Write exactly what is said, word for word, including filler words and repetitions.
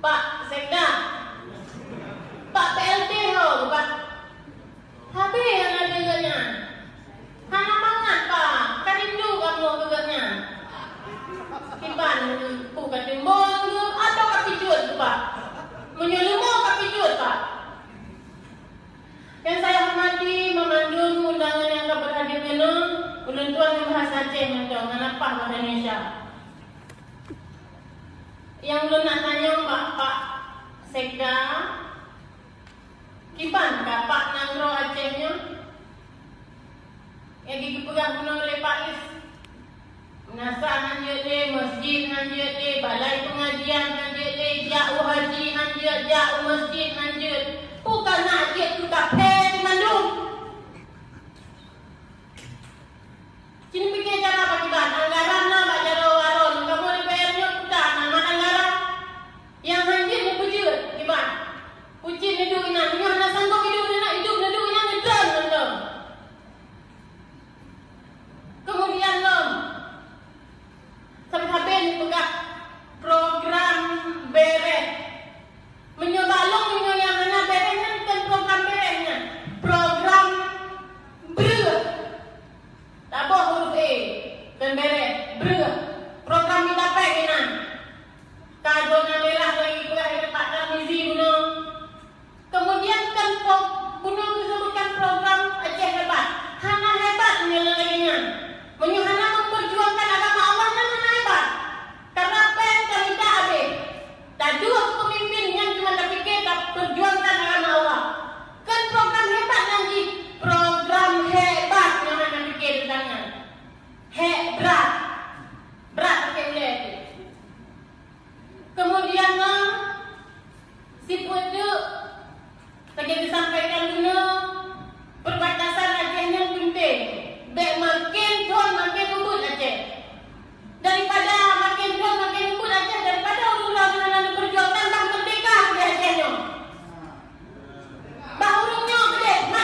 Pak Sekda, Pak P L T ho, Pak. Habéh hana deungon nyan. Hana mangat, Pak. Ka rindu kamoe keu gobnyan. Kiban, peue ka teumbon keuh atawa ka pijuet, Pak? Meunyoe leumo ka pijuet, Pak. Nyang saya hormati meumandum undangan nyang ka beuhadir keunoe, ulôn tuan ngon bahasa Aceh mantong, hana paih bahasa Indonesia. Nyang lôn nak tanyong bak Pak Sekda, kiban ka Pak nanggroe Aceh nyoe? Nyang geupeugah bunoe lé Pak Is, meunasah han jeuet lé, meuseujid han jeuet lé, balai peungajian han jeuet lé, jak u haji han jeuet, jak u meuseujid han jeuet. Peue ka na jeuet keu kafé?